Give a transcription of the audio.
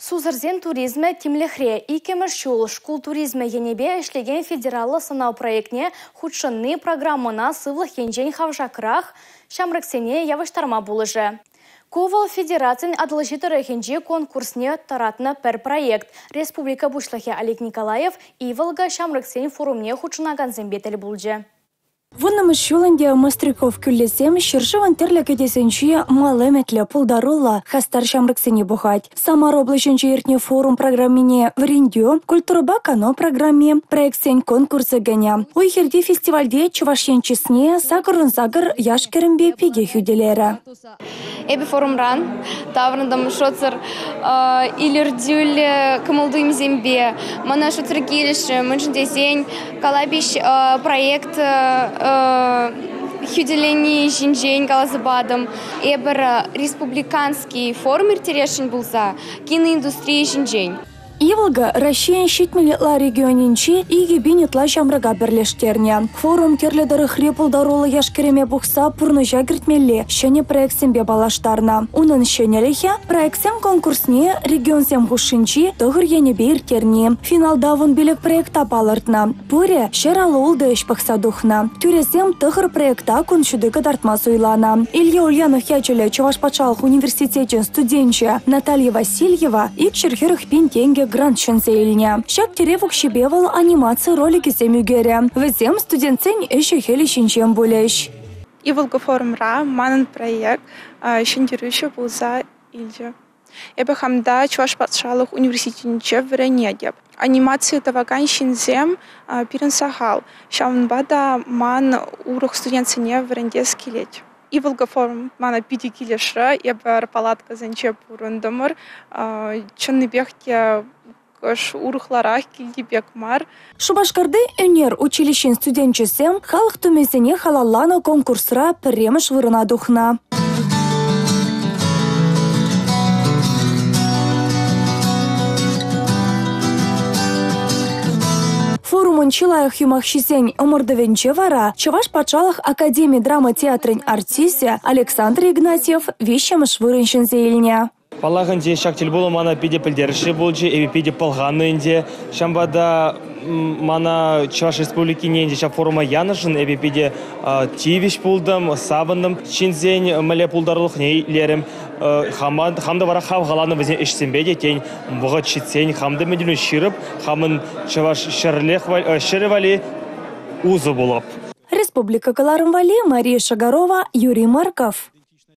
Сусӑрсен туризмӗ тимлӗхре. Иккӗмӗш ҫул шкул туризмӗ енӗпе ӗҫлекен федераллӑ сӑнав проектне хутшӑнни программӑна сывлӑх енчен хавшакрах ҫамрӑксене явӑҫтарма пулӑшӗ. Ку вӑл федерацин Атӑлҫи тӑрӑхӗнчи конкурсне тӑратнӑ пӗр проект. Республика Пуҫлӑхӗ Олег Николаев Иволга ҫамрӑксен форумне хутшӑнакансемпе тӗл пулчӗ. Вуннӑмӗш ҫул ӗнтӗ Мостряков кӳллисем ҫӗршывӑн тӗрлӗ кӗтесӗнчи мал ӗмӗтлӗ, пултаруллӑ, хастар ҫамрӑксене пухать. Самар облаҫӗнче иртнӗ форум программине вӗрентӳ, культурӑпа кану программи, проектсен конкурсӗ кӗнӗ. Уй-хирти фестивальте Чӑваш Ен чысне 88 яш-кӗрӗмпе пике хӳтӗлерӗ. Эпӗ форумран таврӑнтӑм шутсӑр илӗртӳллӗ кӑмӑл-туйӑмсемпе. Мана шутсӑр килӗшрӗ, мӗншӗн тесен калапиҫ проект хӳтӗлени ҫинчен каласа патӑм. Эпир республиканский форум ирттересшӗн пулса киноиндустри ҫинчен. Иволга Раҫҫейӗн 70 ытла регионӗнчи 2 000 ытла ҫамрӑка пӗрлештернӗ. Форум тӗрлӗ тӑрӑхри пултаруллӑ яш-кӗрӗме пухса пурнӑҫа кӗртмелли ҫӗнӗ проектсемпе паллаштарнӑ. Унӑн ҫӗнӗлӗхӗ – проектсен конкурсне регионсем хушшинчи 9 енӗпе ирттерни. Финалта 15 проекта палӑртнӑ. Пурӗ 156 ӗҫ пӑхса тухнӑ. Тӳресем 9 проекта кун ҫути кӑтартма суйланӑ. Илья Ульянов ячӗллӗ Чӑваш патшалӑх университечӗн студенчӗ Наталья Васильева 240 пин тенкӗ грант ҫӗнсе илнӗ. Ҫак тӗрев укҫипе вӑл анимаци роликӗсем ӳкерӗ. Вӗсем студентсен ӗҫӗ-хӗлӗ ҫинчен пулӗҫ. Иволга форумра манӑн проект ҫӗнтерӳҫӗ пулса илчӗ. Эпӗ хам та Чӑваш патшалӑх университетӗнче вӗренетӗп. Анимаци тӑвакан ҫынсем пирӗн сахал. Ҫавӑнпа та ман урӑх студентсене вӗрентес килет. Иволга форум мана питӗ килӗшрӗ. Эпир палаткӑсенче пурӑнтӑмӑр. Чӑннипех те урӑхларах килти пек мар. Шупашкарти ӳнер училищин студенчӗсем халӑх тумӗсене халалланӑ конкурсра пӗрремӗш вырӑна тухнӑ. Форумӑн чи лайӑх юмахҫисен ӑмӑртӑвӗнче вара Чӑваш патшалӑх академи драма театрӗн артисчӗ Александр Игнатьев виҫҫӗмӗш вырӑн ҫӗнсе илнӗ. Паллах ӗнтӗ, ҫак тӗлпулу мана питӗ пӗлтерӗшлӗ пулчӗ, эпӗ питӗ пӑлханнӑ ӗнтӗ. Ҫавӑнпа та мана Чӑваш Республикине ӗнтӗ ҫак форума янӑшӑн эпӗ питӗ тивӗҫ пултӑм, савӑнтӑм. Ҫынсен мӗнле пултарулӑхне итлерӗм, хам та вара хавхаланнӑ вӗсен ӗҫсемпе те, тен, вӑхӑт ҫитсен хам та мӗн ҫырӑп, хамӑн чӑваш ҫӗрӗ валли усӑ пулӑп. Республика кӑларӑм валли Мария Шагарова, Юрий Марков.